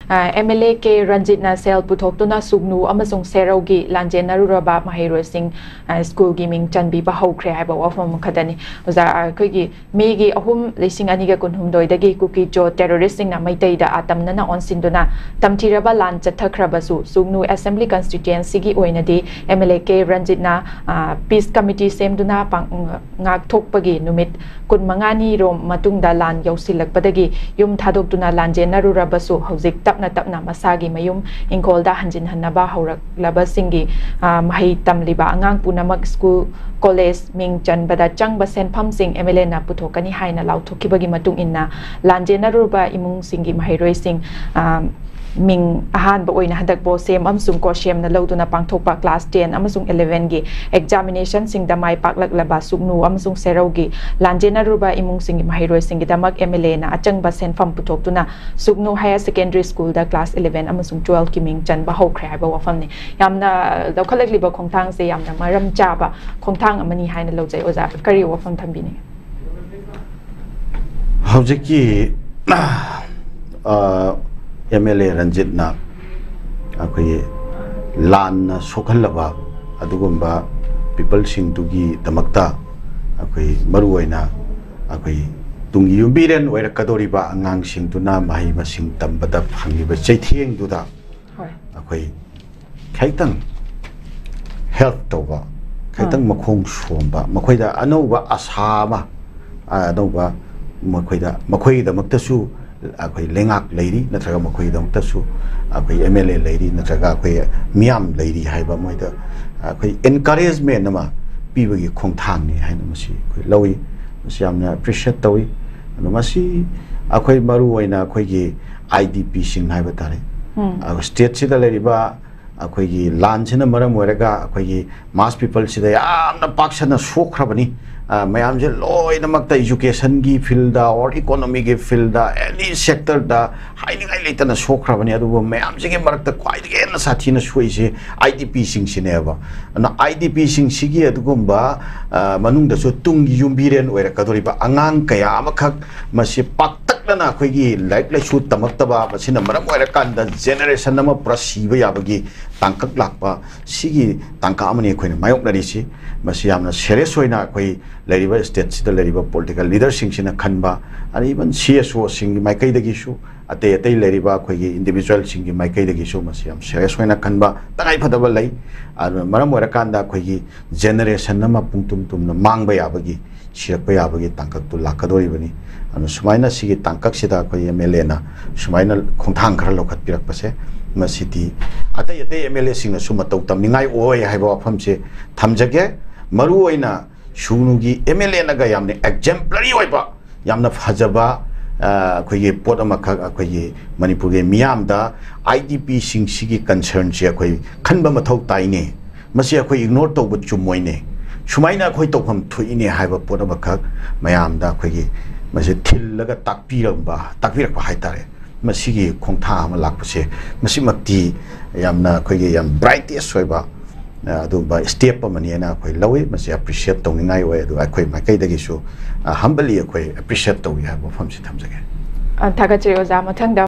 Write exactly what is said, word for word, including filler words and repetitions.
M L A K ꯔꯟꯖꯤꯠꯅ ꯁꯦꯜ ꯄꯨꯊꯣꯛꯇꯨꯅ ꯁꯨꯒꯅꯨ ꯑꯃꯁꯨꯡ ꯁꯦꯔꯧꯒꯤ ꯂꯥꯟꯖꯦꯟꯅꯔꯨꯔꯕ ꯃꯍꯩꯔꯣꯏꯁꯤꯡ ꯁ꯭ꯀꯨꯜꯒꯤ ꯃꯤꯡ ꯆꯟꯕꯤꯕ ꯍꯧꯈ꯭ꯔꯦ ꯍꯥꯏꯕ ꯋꯥꯐꯝ ꯑꯃꯈꯛꯇꯅꯤ꯫ ꯑꯣꯖꯥ, ꯑꯩꯈꯣꯏꯒꯤ ꯃꯦꯒꯤ ꯑꯍꯨꯝ, ꯂꯤꯁꯤꯡ ꯑꯅꯤꯒ ꯀꯨꯟꯍꯨꯝꯗꯣꯏꯗꯒꯤ ꯀꯨꯀꯤꯆꯣ ꯇꯦꯔꯣꯔꯤꯁꯁꯤꯡꯅ ꯃꯩꯇꯩꯗ ꯑꯥꯇꯝꯅꯅ ꯑꯣꯟꯁꯤꯟꯗꯨꯅ ꯇꯝꯊꯤꯔꯕ ꯂꯥꯟ ꯆꯠꯊꯈ꯭ꯔꯕꯁꯨ, ꯁꯨꯒꯅꯨ ꯑꯦꯁꯦꯝꯕ꯭ꯂꯤ ꯀꯟꯁꯇꯤꯇ꯭ꯋꯦꯟꯁꯤꯒꯤ ꯑꯣꯏꯅꯗꯤ ꯑꯦꯝ ꯑꯦꯜ ꯑꯦ ꯀꯦ ꯔꯟꯖꯤꯠꯅ ꯄꯤꯁ ꯀꯃꯤꯇꯤ ꯁꯦꯝꯗꯨꯅ ꯉꯥꯛꯊꯣꯛꯄꯒꯤ ꯅꯨꯃꯤꯠ ꯀꯨꯟꯃꯉꯥꯅꯤ ꯔꯣꯝ ꯃꯇꯨꯡꯗ ꯂꯥꯟ ꯌꯧꯁꯤꯜꯂꯛꯄꯗꯒꯤ ꯌꯨꯝ ꯊꯥꯗꯣꯛꯇꯨꯅ ꯂꯥꯟꯖꯦꯟꯅꯔꯨꯔꯕꯁꯨ, ꯍꯧꯖꯤꯛ ꯇꯞꯅ ꯇꯞꯅ ꯃꯁꯥꯒꯤ ꯃꯌꯨꯝ ꯏꯪꯈꯣꯜꯗ ꯍꯟꯖꯤꯟꯍꯟꯅꯕ ꯍꯧꯔꯛꯂꯕꯁꯤꯡꯒꯤ ꯃꯍꯩ ꯇꯝꯂꯤꯕ ꯑꯉꯥꯡ ꯄꯨꯝꯅꯃꯛ ꯁ꯭ꯀꯨꯜ, ꯀꯣꯂꯦꯖ ꯃꯤꯡ ꯆꯟꯕꯗ ꯆꯪꯕ ꯁꯦꯟꯐꯝꯁꯤꯡ ꯑꯦꯝ ꯑꯦꯜ ꯑꯦꯅ ꯄꯨꯊꯣꯛꯀꯅꯤ ꯍꯥꯏꯅ ꯂꯥꯎꯊꯣꯛꯈꯤꯕꯒꯤ ꯃꯇꯨꯡ ꯏꯟꯅ, ꯂꯥꯟꯖꯦꯟꯅꯔꯨꯔꯕ ꯏꯃꯨꯡꯁꯤꯡꯒꯤ ꯃꯍꯩꯔꯣꯏꯁꯤꯡ ꯃꯤꯡ ꯑꯍꯥꯟꯕ ꯑꯣꯏꯅ ꯍꯟꯗꯛ ꯕꯣꯁꯦꯝ ꯑꯃꯁꯨꯡ ꯀꯣꯁꯦꯝꯅ ꯂꯧꯗꯨꯅ ꯄꯥꯡꯊꯣꯛꯄ ꯀ꯭ꯂꯥꯁ ꯇꯦꯟ ꯑꯃꯁꯨꯡ ꯏꯂꯦꯚꯦꯟꯒꯤ ꯑꯦꯛꯖꯥꯃꯤꯅꯦꯁꯟꯁꯤꯡꯗ ꯃꯥꯏ ꯄꯥꯛꯂꯛꯂꯕ ꯁꯨꯒꯅꯨ ꯑꯃꯁꯨꯡ ꯁꯦꯔꯧꯒꯤ ꯂꯥꯟꯖꯦꯟꯅꯔꯨꯕ ꯏꯃꯨꯡꯁꯤꯡꯒꯤ ꯃꯍꯩꯔꯣꯏꯁꯤꯡꯒꯤꯗꯃꯛ ꯑꯦꯝ ꯑꯦꯜ ꯑꯦꯅ ꯑꯆꯪꯕ ꯁꯦꯟꯐꯝ ꯄꯨꯊꯣꯛꯇꯨꯅ ꯁꯨꯒꯅꯨ ꯍꯥꯌꯔ ꯁꯦꯀꯦꯟꯗꯔꯤ ꯁ꯭ꯀꯨꯜꯗ ꯀ꯭ꯂꯥꯁ ꯏꯂꯦꯚꯦꯟ ꯑꯃꯁꯨꯡ ꯇꯨꯋꯦꯜꯐꯀꯤ ꯃꯤꯡ ꯆꯟꯕ ꯍꯧꯈ꯭ꯔꯦ ꯍꯥꯏꯕ ꯋꯥꯐꯝꯅꯤ꯫ ꯌꯥꯝꯅ ꯂꯧꯈꯠꯂꯛꯂꯤꯕ ꯈꯣꯡꯊꯥꯡꯁꯦ ꯌꯥꯝꯅ ꯃꯔꯝ ꯆꯥꯕ ꯈꯣꯡꯊꯥꯡ ꯑꯃꯅꯤ ꯍꯥꯏꯅ ꯂꯧꯖꯩ꯫ ꯑꯣꯖꯥ, ꯀꯔꯤ ꯋꯥꯐꯝ ꯊꯝꯕꯤꯅꯤꯡꯉꯤ? ꯍꯧꯖꯤꯛꯀꯤ ꯑꯦꯝ ꯑꯦꯜ ꯑꯦ ꯔꯟꯖꯤꯠꯅ ꯑꯩꯈꯣꯏꯒꯤ ꯂꯥꯟꯅ ꯁꯣꯛꯍꯜꯂꯕ ꯑꯗꯨꯒꯨꯝꯕ ꯄꯤꯄꯜꯁꯤꯡꯗꯨꯒꯤꯗꯃꯛꯇ ꯑꯩꯈꯣꯏ ꯃꯔꯨꯑꯣꯏꯅ ꯑꯩꯈꯣꯏ ꯇꯨꯡꯒꯤ ꯌꯨꯝꯕꯤꯔꯦꯟ ꯑꯣꯏꯔꯛꯀꯗꯧꯔꯤꯕ ꯑꯉꯥꯡꯁꯤꯡꯗꯨꯅ ꯃꯍꯩ ꯃꯁꯤꯡ ꯇꯝꯕꯗ ꯐꯪꯉꯤꯕ ꯆꯩꯊꯦꯡꯗꯨꯗ ꯑꯩꯈꯣꯏ ꯈꯤꯇꯪ ꯍꯦꯜꯞ ꯇꯧꯕ, ꯈꯤꯇꯪ ꯃꯈꯣꯡ ꯁꯣꯝꯕ, ꯃꯈꯣꯏꯗ ꯑꯅꯧꯕ ꯑꯁꯥ ꯑꯃ, ꯑꯅꯧꯕ ꯃꯈꯣꯏꯗ, ꯃꯈꯣꯏꯒꯤꯗꯃꯛꯇꯁꯨ ꯑꯩꯈꯣꯏ ꯂꯩꯉꯥꯛ ꯂꯩꯔꯤ, ꯅꯠꯇ꯭ꯔꯒ ꯃꯈꯣꯏꯒꯤꯗꯃꯛꯇꯁꯨ ꯑꯩꯈꯣꯏ ꯑꯦꯝ ꯑꯦꯜ ꯑꯦ ꯂꯩꯔꯤ, ꯅꯠꯇ꯭ꯔꯒ ꯑꯩꯈꯣꯏ ꯃꯤꯌꯥꯝ ꯂꯩꯔꯤ ꯍꯥꯏꯕ ꯃꯣꯏꯗ ꯑꯩꯈꯣꯏ ꯑꯦꯟꯀꯔꯦꯖꯃꯦꯟ ꯑꯃ ꯄꯤꯕꯒꯤ ꯈꯣꯡꯊꯥꯡꯅꯤ ꯍꯥꯏꯅ ꯃꯁꯤ ꯑꯩꯈꯣꯏ ꯂꯧꯏ꯫ ꯃꯁꯤ ꯌꯥꯝꯅ ꯑꯦꯄ꯭ꯔꯤꯁꯤꯌꯦꯠ ꯇꯧꯏ꯫ ꯑꯗꯣ ꯃꯁꯤ ꯑꯩꯈꯣꯏ ꯃꯔꯨꯑꯣꯏꯅ ꯑꯩꯈꯣꯏꯒꯤ ꯑꯥꯏ ꯗꯤ ꯄꯤꯁꯤꯡ ꯍꯥꯏꯕ ꯇꯥꯔꯦ, ꯎꯝ꯫ ꯑ, ꯁ꯭ꯇꯦꯠꯁꯤꯗ ꯂꯩꯔꯤꯕ ꯑꯩꯈꯣꯏꯒꯤ ꯂꯥꯟꯁꯤꯅ ꯃꯔꯝ ꯑꯣꯏꯔꯒ ꯑꯩꯈꯣꯏꯒꯤ ꯃꯥꯁ ꯄꯤꯄꯜꯁꯤꯗ ꯌꯥꯝꯅ ꯄꯥꯛꯁꯟꯅ ꯁꯣꯛꯈ꯭ꯔꯕꯅꯤ꯫ ꯑ, ꯃꯌꯥꯝꯁꯦ ꯂꯣꯏꯅꯃꯛꯇ, ꯏꯖꯨꯀꯦꯁꯟꯒꯤ ꯐꯤꯜꯗ ꯑꯣꯔ ꯏꯀꯣꯅꯣꯃꯤꯒꯤ ꯐꯤꯜꯗ, ꯑꯦꯅꯤ ꯁꯦꯛꯇꯔꯗ ꯍꯥꯏꯅꯤꯡꯉꯥꯏ ꯂꯩꯇꯅ ꯁꯣꯛꯈ꯭ꯔꯕꯅꯤ꯫ ꯑꯗꯨꯕꯨ ꯃꯌꯥꯝꯁꯤꯒꯤ ꯃꯔꯛꯇ ꯈ꯭ꯋꯥꯏꯗꯒꯤ ꯍꯦꯟꯅ ꯁꯥꯊꯤꯅ ꯁꯣꯛꯏꯁꯦ ꯑꯥꯏ ꯗꯤ ꯄꯤꯁꯤꯡꯁꯤꯅꯦꯕ꯫ ꯑꯗꯨꯅ ꯑꯥꯏ ꯗꯤ ꯄꯤꯁꯤꯡꯁꯤꯒꯤ ꯑꯗꯨꯒꯨꯝꯕ, ꯑ, ꯃꯅꯨꯡꯗꯁꯨ ꯇꯨꯡꯒꯤ ꯌꯨꯝꯕꯤꯔꯦꯟ ꯑꯣꯏꯔꯛꯀꯗꯧꯔꯤꯕ ꯑꯉꯥꯡ ꯀꯌꯥ ꯑꯃꯈꯛ ꯃꯁꯤ ꯄꯥꯛꯇꯛ ꯅꯠꯇꯅ ꯑꯩꯈꯣꯏꯒꯤ ꯂꯥꯏꯔꯤꯛ ꯂꯥꯏꯁꯨ ꯇꯝꯃꯛꯇꯕ, ꯃꯁꯤꯅ ꯃꯔꯝ ꯑꯣꯏꯔꯀꯥꯟꯗ generation ꯑꯃ ꯄꯨꯔꯥ ꯁꯤꯕ ꯌꯥꯕꯒꯤ ꯇꯥꯡꯀꯛ ꯂꯥꯛꯄ, ꯁꯤꯒꯤ ꯇꯥꯡꯀꯛ ꯑꯃꯅꯤ ꯑꯩꯈꯣꯏꯅ ꯃꯥꯌꯣꯛꯅꯔꯤꯁꯤ꯫ ꯃꯁꯤ ꯌꯥꯝꯅ serious ꯑꯣꯏꯅ ꯑꯩꯈꯣꯏ ꯂꯩꯔꯤꯕ stateꯁꯤꯗ ꯂꯩꯔꯤꯕ political leaderꯁꯤꯡꯁꯤꯅ ꯈꯟꯕ, and even CSOꯁꯤꯡꯒꯤ ꯃꯥꯏꯀꯩꯗꯒꯤꯁꯨ, ꯑꯇꯩ ꯑꯇꯩ ꯂꯩꯔꯤꯕ ꯑꯩꯈꯣꯏꯒꯤ individualꯁꯤꯡꯒꯤ ꯃꯥꯏꯀꯩꯗꯒꯤꯁꯨ ꯃꯁꯤ ꯌꯥꯝ serious ꯑꯣꯏꯅ ꯈꯟꯕ, ꯇꯉꯥꯏꯐꯗꯕ ꯂꯩ꯫ ꯑꯗꯨꯅ ꯃꯔꯝ ꯑꯣꯏꯔꯀꯥꯟꯗ ꯑꯩꯈꯣꯏꯒꯤ generation ꯑꯃ ꯄꯨꯡꯇꯨꯝ ꯇꯨꯝꯅ ꯃꯥꯡꯕ ꯌꯥꯕꯒꯤ, ꯁꯤꯔꯛꯄ ꯌꯥꯕꯒꯤ ꯇꯥꯡꯀꯛꯇꯨ ꯂꯥꯛꯀꯗꯧꯔꯤꯕꯅꯤ꯫ ꯑꯗꯨꯅ ꯁꯨꯃꯥꯏꯅ ꯁꯤꯒꯤ ꯇꯥꯡꯀꯛꯁꯤꯗ ꯑꯩꯈꯣꯏ MLAꯅ ꯁꯨꯃꯥꯏꯅ ꯈꯣꯡꯊꯥꯡ ꯈꯔ ꯂꯧꯈꯠꯄꯤꯔꯛꯄꯁꯦ, ꯃꯁꯤꯗꯤ ꯑꯇꯩ ꯑꯇꯩ MLAꯁꯤꯡꯅꯁꯨ ꯃꯇꯧ ꯇꯝꯅꯤꯡꯉꯥꯏ ꯑꯣꯏ ꯍꯥꯏꯕ ꯋꯥꯐꯝꯁꯦ ꯊꯝꯖꯒꯦ꯫ ꯃꯔꯨꯑꯣꯏꯅ ꯁꯨꯒꯅꯨꯒꯤ MLAꯅꯒ ꯌꯥꯝꯅ exemplary ꯑꯣꯏꯕ, ꯌꯥꯝꯅ ꯐꯖꯕ, ꯑ, ꯑꯩꯈꯣꯏꯒꯤ ꯄꯣꯠ ꯑꯃꯈꯛ ꯑꯩꯈꯣꯏꯒꯤ ꯃꯅꯤꯄꯨꯔꯒꯤ ꯃꯤꯌꯥꯝꯗ IDPꯁꯤꯡꯁꯤꯒꯤ concernꯁꯦ ꯑꯩꯈꯣꯏ ꯈꯟꯕ ꯃꯊꯧ ꯇꯥꯏꯅꯦ, ꯃꯁꯤ ꯑꯩꯈꯣꯏ ignore ꯇꯧꯕ ꯆꯨꯝꯃꯣꯏꯅꯦ, ꯁꯨꯃꯥꯏꯅ ꯑꯩꯈꯣꯏ ꯇꯧꯐꯝ ꯊꯣꯛꯏꯅꯦ ꯍꯥꯏꯕ ꯄꯣꯠ ꯑꯃꯈꯛ ꯃꯌꯥꯝꯗ ꯑꯩꯈꯣꯏꯒꯤ ꯃꯁꯤ ꯊꯤꯜꯂꯒ ꯇꯥꯛꯄꯤꯔꯝꯕ, ꯇꯥꯛꯄꯤꯔꯛꯄ ꯍꯥꯏꯇꯥꯔꯦ꯫ ꯃꯁꯤꯒꯤ ꯈꯣꯡꯊꯥꯡ ꯑꯃ ꯂꯥꯛꯄꯁꯦ ꯃꯁꯤꯃꯛꯇꯤ ꯌꯥꯝꯅ ꯑꯩꯈꯣꯏꯒꯤ ꯌꯥꯝ brightest ꯑꯣꯏꯕ, ꯑ, ꯑꯗꯨꯒꯨꯝꯕ step ꯑꯃꯅꯤ ꯍꯥꯏꯅ ꯑꯩꯈꯣꯏ ꯂꯧꯏ꯫ ꯃꯁꯤ appreciate ꯇꯧꯅꯤꯡꯉꯥꯏ ꯑꯣꯏ꯫ ꯑꯗꯨꯒ ꯑꯩꯈꯣꯏ ꯃꯥꯏꯀꯩꯗꯒꯤꯁꯨ, ꯑ, humbly ꯑꯩꯈꯣꯏ appreciate ꯇꯧꯏ ꯍꯥꯏꯕ ꯋꯥꯐꯝꯁꯤ ꯊꯝꯖꯒꯦ꯫ ꯑ, ꯊꯥꯒꯠꯆꯔꯤ ꯑꯣꯖꯥ꯫ ꯃꯊꯪꯗ